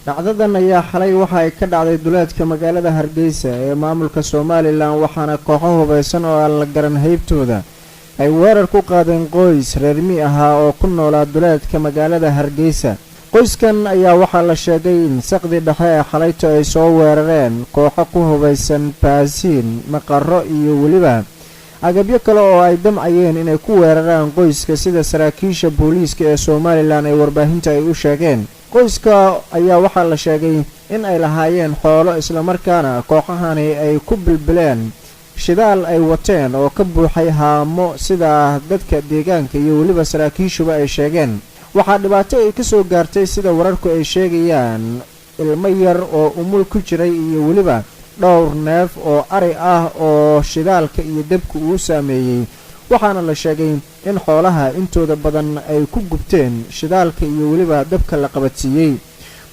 Dhacdadan ayaa xalay waxa ay ka dhacday duleedka magaalada Hargeysa ee maamulka Somaliland, waxaana kooxo hubaysan oo aan la garan haybtooda ay weerar ku qaadeen qoys reer mi ahaa oo ku noolaa duleedka magaalada Hargeysa. Qoyskan ayaa waxaa la sheegay in saqdi dhexe ee xalayto ay soo weerareen kooxo ku hubaysan baasiin, maqaro iyo weliba agabyo kale oo ay damcayeen inay ku weeraraan qoyska, sida saraakiisha booliiska ee Somaliland ay warbaahinta ay u sheegeen. Qoyska ayaa waxaa la sheegay in ay lahaayeen xoolo, islamarkaana kooxahani ay ku bilbileen shidaal ay wateen oo ka buuxay haamo, sida dadka deegaanka iyo weliba saraakiishuba ay sheegeen. Waxaa dhibaato ay ka soo gaartay, sida wararku ay sheegayaan, ilmo yar oo umul ku jiray iyo weliba dhowr neef oo ari ah oo shidaalka iyo debka uu saameeyey, waxaana la sheegay in xoolaha intooda badan ay ku gubteen shidaalka iyo weliba dabka la qabadsiiyey.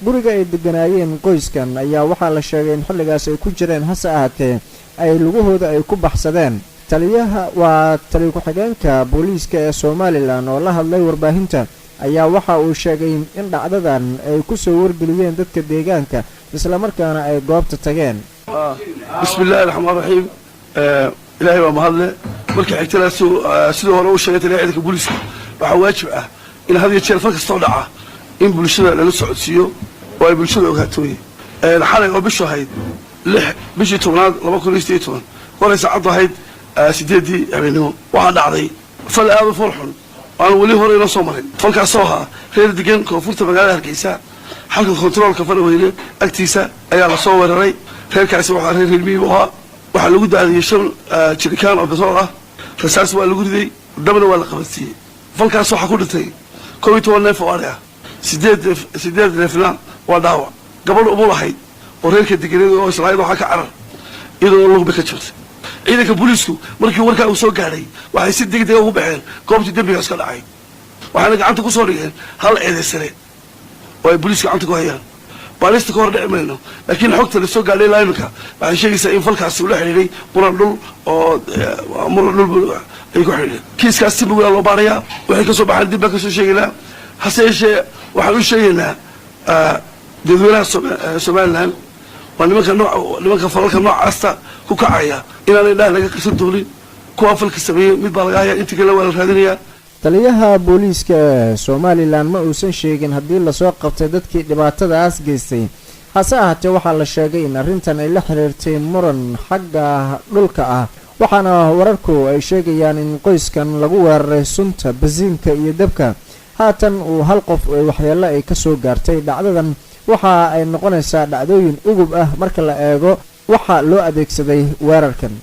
Guriga ay degganaayeen qoyskan ayaa waxaa la sheegay in xilligaas ay ku jireen, hase ahaatee ay lugahooda ay ku baxsadeen. Taliyaha waa taliya ku-xigeenka booliiska ee Somaliland oo la hadlay warbaahinta ayaa waxa uu sheegay in dhacdadan ay ku soo wargeliyeen dadka deegaanka, islamarkaana ay goobta tageen. Bismi Illaahi Raxmaan Raxiim. Ilaahay baa mahadle. Marka xigtana, siduu hore u sheegay taliya ciidanka booliiska, waxaa waajib ah in had iyo jeer fal kastoo dhaca in bulshada lala socodsiiyo oo ay bulshada ogaatooye. Xalay oo bishu ahayd 6 bishii 10aad 2018, kolay saacaddu ahayd 8dii habeenimo, waxaa dhacday fal aad u fool xun aan weli hore inoo soo marin. Falkaasoo ahaa reer degan koonfurta magaalada Hargeysa, xalka kontaroolka Faraweyne agtiisa ayaa lasoo weeraray. Reerkaasi waxaa reer reer miyi buu ahaa. Waxaa lagu daadiyey 5 jirikaan oo betrool ah, rasaas waa lagu riday, dabna waa la qabadsiiyey. Falkaas waxaa ku dhintay 11 neef oo ari ah, sideed neef, sideed neefna waa dhaawac. Gabadh umul ahayd oo reerka deganeed oo islaayad waxaa ka carar iyadoo lugba ka jabtay. Ciidanka booliisku markii warkaa uu soo gaadhay waxay si degdega ugu baxeen goobtii dembigaas ka dhacay, waxayna gacanta ku soo dhigeen hal eedaysane oo ay booliisku gacanta ku hayaan. Baarista ka hor dhici mayno, laakiin xogta la soo gaadhay ilaa iminka waxay sheegaysaa in falkaasi ula xidhiidhay muran dhul, oo muran dhul ay ku xidhiidhay. Kiiskaas si mugla loo baarayaa, waxay kasoo baxaan dib baan kasoo sheegaynaa. Hase yeeshee, waxaan u sheegaynaa dadweynaha Somaliland waa nimanka nooc nimanka falalka noocaasta ku kacaya inaanay dhaah laga qabsan doonin. Kuwaa falka sameeyey mid baa laga hayaa, inta kale waa la raadinayaa. Taliyaha booliiska ee Somaliland ma uusan sheegin haddii lasoo qabtay dadkii dhibaatadaas geystay. Hase ahaatee, waxaa la sheegay in arrintan ay la xiriirtay muran xagga dhulka ah, waxaana wararku ay sheegayaan in qoyskan lagu weeraray sunta basiinka iyo dabka. Haatan uu hal qof waxyeello ay kasoo gaartay. Dhacdadan waxa ay noqonaysaa dhacdooyin ugub ah marka la eego waxa loo adeegsaday weerarkan.